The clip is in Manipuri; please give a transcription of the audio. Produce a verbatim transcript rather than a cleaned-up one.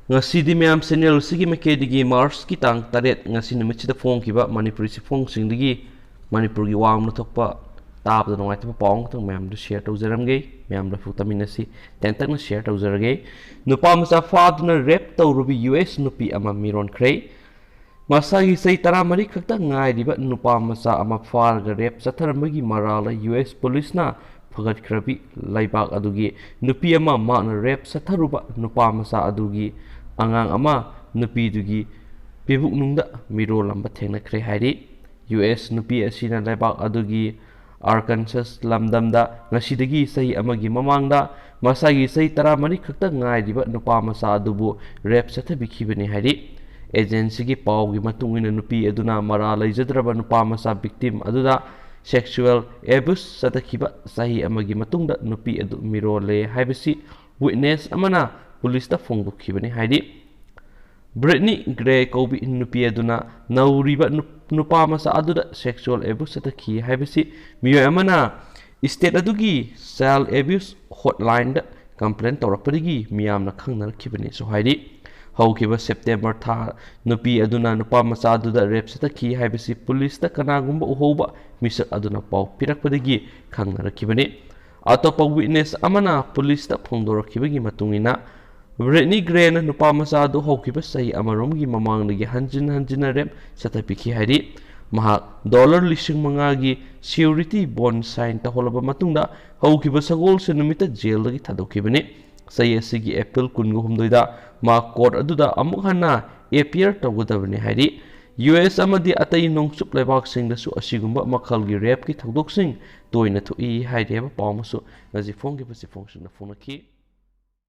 ꯉꯁꯤꯗꯤ ꯃꯌꯥꯝ ꯆꯦꯅꯦꯜ ꯑꯁꯤꯒꯤ ꯃꯥꯏꯀꯩꯗꯒꯤ ꯃꯥꯔꯆꯀꯤ ꯇꯥꯡ ꯇꯔꯦꯠ, ꯉꯁꯤ ꯅꯨꯃꯤꯠꯁꯤꯗ ꯐꯣꯡꯈꯤꯕ ꯃꯅꯤꯄꯨꯔꯤ ꯆꯦꯐꯣꯡꯁꯤꯡꯗꯒꯤ ꯃꯅꯤꯄꯨꯔꯒꯤ ꯋꯥ ꯉꯥꯡꯅ ꯊꯣꯛꯄ ꯇꯥꯕꯗ ꯅꯨꯡꯉꯥꯏꯇꯕ ꯄꯥꯎ ꯑꯃꯈꯛꯇꯪ ꯃꯌꯥꯝꯗ ꯁꯤꯌꯔ ꯇꯧꯖꯔꯝꯒꯦ꯫ ꯃꯌꯥꯝꯗ ꯐꯨ ꯇꯥꯃꯤꯟꯅꯁꯤ꯫ ꯇꯦꯟꯇꯛꯅ ꯁꯤꯌꯔ ꯇꯧꯖꯔꯒꯦ꯫ ꯅꯨꯄꯥ ꯃꯆꯥ ꯐꯥꯗꯨꯅ ꯔꯦꯞ ꯇꯧꯔꯨꯕꯤ ꯌꯨ ꯑꯦꯁ ꯅꯨꯄꯤ ꯑꯃ ꯃꯤꯔꯣꯟꯈ꯭ꯔꯦ꯫ ꯃꯁꯥꯒꯤ ꯆꯍꯤ ꯇꯔꯥꯃꯔꯤ ꯈꯛꯇ ꯉꯥꯏꯔꯤꯕ ꯅꯨꯄꯥ ꯃꯆꯥ ꯑꯃ ꯐꯥꯔꯒ ꯔꯦꯞ ꯆꯠꯊꯔꯝꯕꯒꯤ ꯃꯔꯥꯜꯗ ꯌꯨ ꯑꯦꯁ ꯄꯨꯂꯤꯁꯅ ꯐꯒꯠꯈ꯭ꯔꯕꯤ ꯂꯩꯕꯥꯛ ꯑꯗꯨꯒꯤ ꯅꯨꯄꯤ ꯑꯃ ꯃꯍꯥꯛꯅ ꯔꯦꯞ ꯆꯠꯊꯔꯨꯕ ꯅꯨꯄꯥ ꯃꯆꯥ ꯑꯗꯨꯒꯤ ꯑꯉꯥꯡ ꯑꯃ ꯅꯨꯄꯤꯗꯨꯒꯤ ꯄꯤꯕꯨꯛꯅꯨꯡꯗ ꯃꯤꯔꯣꯜꯂꯝꯕ ꯊꯦꯡꯅꯈ꯭ꯔꯦ ꯍꯥꯏꯔꯤ꯫ ꯌꯨ ꯑꯦꯁ ꯅꯨꯄꯤ ꯑꯁꯤꯅ ꯂꯩꯕꯥꯛ ꯑꯗꯨꯒꯤ ꯑꯥꯔꯀꯟꯁꯁ ꯂꯝꯗꯝꯗ ꯉꯁꯤꯗꯒꯤ ꯆꯍꯤ ꯑꯃꯒꯤ ꯃꯃꯥꯡꯗ ꯃꯁꯥꯒꯤ ꯆꯍꯤ ꯇꯔꯥꯃꯔꯤ ꯈꯛꯇ ꯉꯥꯏꯔꯤꯕ ꯅꯨꯄꯥ ꯃꯆꯥ ꯑꯗꯨꯕꯨ ꯔꯦꯞ ꯆꯠꯊꯕꯤꯈꯤꯕꯅꯤ ꯍꯥꯏꯔꯤ꯫ ꯑꯦꯖꯦꯟꯁꯤꯒꯤ ꯄꯥꯎꯒꯤ ꯃꯇꯨꯡ ꯏꯟꯅ ꯅꯨꯄꯤ ꯑꯗꯨꯅ ꯃꯔꯥꯜ ꯂꯩꯖꯗ꯭ꯔꯕ ꯅꯨꯄꯥ ꯃꯆꯥ ꯚꯤꯛꯇꯤꯝ ꯑꯗꯨꯗ ꯁꯦꯛꯁꯨꯑꯦꯜ ꯑꯦꯕ꯭ꯌꯨꯁ ꯆꯠꯊꯈꯤꯕ ꯆꯍꯤ ꯑꯃꯒꯤ ꯃꯇꯨꯡꯗ ꯅꯨꯄꯤ ꯑꯗꯨ ꯃꯤꯔꯣꯜꯂꯦ ꯍꯥꯏꯕꯁꯤ ꯋꯤꯠꯅꯦꯁ ꯑꯃꯅ ꯄꯨꯂꯤꯁꯇ ꯐꯣꯡꯗꯣꯛꯈꯤꯕꯅꯤ ꯍꯥꯏꯔꯤ꯫ ꯕ꯭ꯔꯤꯠꯅꯤ ꯒ꯭ꯔꯦ ꯀꯧꯕꯤ ꯅꯨꯄꯤ ꯑꯗꯨꯅ ꯅꯧꯔꯤꯕ ꯅꯨ-, ꯅꯨꯄꯥ ꯃꯆꯥ ꯑꯗꯨꯗ ꯁꯦꯛꯁꯨꯑꯦꯜ ꯑꯦꯕ꯭ꯌꯨꯁ ꯆꯠꯊꯈꯤ ꯍꯥꯏꯕꯁꯤ ꯃꯤꯑꯣꯏ ꯑꯃꯅ ꯁ꯭ꯇꯦꯠ ꯑꯗꯨꯒꯤ ꯆꯥꯏꯜ ꯑꯦꯕ꯭ꯌꯨꯁ ꯍꯣꯠꯂꯥꯏꯟꯗ ꯀꯝꯄ꯭ꯂꯦꯟ ꯇꯧꯔꯛꯄꯗꯒꯤ ꯃꯤꯌꯥꯝꯅ ꯈꯪꯅꯔꯛꯈꯤꯕꯅꯤꯁꯨ ꯍꯥꯏꯔꯤ꯫ ꯍꯧꯈꯤꯕ ꯁꯦꯞꯇꯦꯝꯕꯔ ꯊꯥ ꯅꯨꯄꯤ ꯑꯗꯨꯅ ꯅꯨꯄꯥ ꯃꯆꯥ ꯑꯗꯨꯗ ꯔꯦꯞ ꯆꯠꯊꯈꯤ ꯍꯥꯏꯕꯁꯤ ꯄꯨꯂꯤꯁꯇ ꯀꯅꯥꯒꯨꯝꯕ ꯎꯍꯧꯕ ꯃꯤꯁꯛ ꯑꯗꯨꯅ ꯄꯥꯎ ꯄꯤꯔꯛꯄꯗꯒꯤ ꯈꯪꯅꯔꯛꯈꯤꯕꯅꯤ꯫ ꯑꯇꯣꯞꯄ ꯋꯤꯠꯅꯦꯁ ꯑꯃꯅ ꯄꯨꯂꯤꯁꯇ ꯐꯣꯡꯗꯣꯔꯛꯈꯤꯕꯒꯤ ꯃꯇꯨꯡ ꯏꯟꯅ, ꯕ꯭ꯔꯤꯠꯅꯤ ꯒ꯭ꯔꯦꯅ ꯅꯨꯄꯥ ꯃꯆꯥ ꯑꯗꯨ ꯍꯧꯈꯤꯕ ꯆꯍꯤ ꯑꯃꯔꯣꯝꯒꯤ ꯃꯃꯥꯡꯗꯒꯤ ꯍꯟꯖꯤꯟ ꯍꯟꯖꯤꯟꯅ ꯔꯦꯞ ꯆꯠꯊꯕꯤꯈꯤ ꯍꯥꯏꯔꯤ꯫ ꯃꯍꯥꯛ ꯗꯣꯂꯔ ꯂꯤꯁꯤꯡ ꯃꯉꯥꯒꯤ ꯁꯤꯌꯨꯔꯤꯇꯤ ꯕꯣꯟ ꯁꯥꯏꯟ ꯇꯧꯍꯜꯂꯕ ꯃꯇꯨꯡꯗ ꯍꯧꯈꯤꯕ ꯁꯒꯣꯜꯁꯦꯟ ꯅꯨꯃꯤꯠꯇ ꯖꯦꯜꯗꯒꯤ ꯊꯥꯗꯣꯛꯈꯤꯕꯅꯤ꯫ ꯆꯍꯤ ꯑꯁꯤꯒꯤ ꯑꯦꯄ꯭ꯔꯤꯜ ꯀꯨꯟꯒ ꯍꯨꯝꯗꯣꯏꯗ ꯃꯍꯥꯛ ꯀꯣꯔꯠ ꯑꯗꯨꯗ ꯑꯃꯨꯛ ꯍꯟꯅ ꯑꯦꯄꯤꯌꯔ ꯇꯧꯒꯗꯕꯅꯤ ꯍꯥꯏꯔꯤ꯫ ꯌꯨ ꯑꯦꯁ ꯑꯃꯗꯤ ꯑꯇꯩ ꯅꯣꯡꯆꯨꯞ ꯂꯩꯕꯥꯛꯁꯤꯡꯗꯁꯨ ꯑꯁꯤꯒꯨꯝꯕ ꯃꯈꯜꯒꯤ ꯔꯦꯞꯀꯤ ꯊꯧꯗꯣꯛꯁꯤꯡ ꯇꯣꯏꯅ ꯊꯣꯛꯏ ꯍꯥꯏꯔꯤ ꯍꯥꯏꯕ ꯄꯥꯎ ꯑꯃꯁꯨ ꯉꯁꯤ ꯐꯣꯡꯈꯤꯕ ꯆꯦꯐꯣꯡꯁꯤꯡꯅ ꯐꯣꯡꯅꯈꯤ꯫